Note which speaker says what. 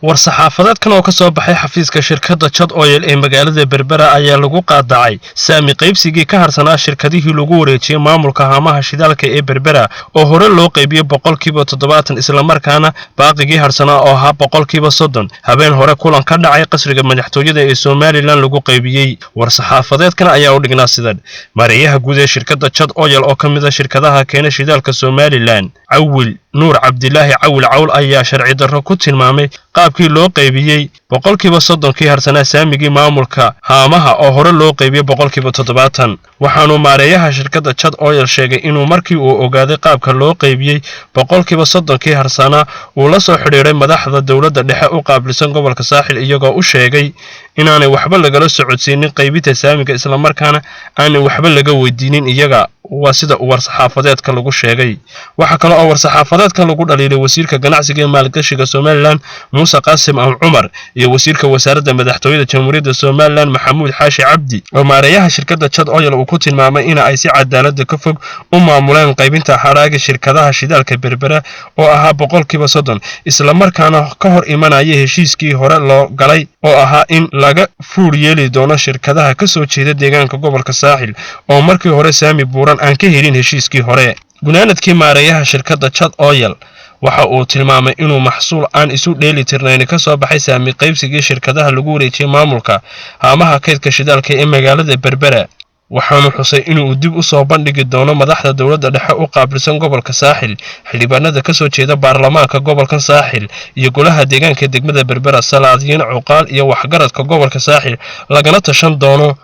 Speaker 1: War-saxaafadeedkan oo ka soo baxay xafiiska shirkadda Jad Oil ee magaalada Berbera ayaa lagu qaadacay saami qaybsigii ka harsanaa shirkadihii lagu wareejiyey maamulka haamaha shidaalka ee Berbera, oo hore loo qaybiyey 70%, islamarkaana baaqigii harsanaa oo ahaa 30% habeen hore kulan ka dhacay qasriga madaxtooyada ee Somaliland lagu qaybiyey. War-saxaafadeedkan ayaa u dhignaa sidan: Maareeyaha guud ee shirkadda Jad Oil, oo ka mid ah shirkadaha keena shidaalka Somaliland, Cawil Nuur Cabdilaahi Cawil Cawl, ayaa sharci darro ku tilmaamay qaabkii loo qaybiyey 30%-kii harsanaa saamigii maamulka haamaha, oo hore loo qaybiyey 70%. Waxaanu maareeyaha shirkadda Jad Oil sheegay inuu markii uu ogaaday qaabka loo qaybiyey 30%-kii harsanaa uu la soo xidhiidhay madaxda dowladda dhexe u qaabilsan gobolka Saaxil, iyagoo u sheegay inaanay waxba lagala socodsiinin qaybinta saamiga, islamarkaana aanay waxba laga weydiinin iyaga, waa sida uu war-saxaafadeedka lagu sheegay. Waxaa kale oo war-saxaafadeedka lagu dhaliilay wasiirka ganacsiga ee maalgashiga Somaliland, Muuse Qaasim Am Cumar, iyo wasiirka wasaaradda madaxtooyada Jamhuuriyadda Somaliland, Maxamuud Xaashi Cabdi, oo maareeyaha shirkadda Jad Oil uu ku tilmaamay in ay si cadaalada ka fog u maamuleen qaybinta hadhaaga shirkadaha shidaalka Berbera oo ahaa 30%, islamarkaana ka hor imanaya heshiiskii hore loo galay oo ahaa in laga fuur yeeli doono shirkadaha ka soo jeeda deegaanka gobolka Saaxil, oo markii hore saami buuran aan ka helin heshiiskii hore. Gunaanadkii, maareeyaha shirkadda Jad Oil waxa uu tilmaamay inuu maxsuul aan isu dheeli tirnayn ka soo baxay saami qaybsigii shirkadaha lagu wareejiyey maamulka haamaha kaydka shidaalka ee magaalada Berbera. Waxaanu xusay inuu dib u soo bandhigi doono madaxda dowladda dhexe u qaabilsan gobolka Saaxil, xildhibaanada ka soo jeeda baarlamaanka gobolka Saaxil iyo golaha deegaanka degmada Berbera, salaadiyiin, cuqaal iyo waxgaradka gobolka Saaxil, lagana tashan doono.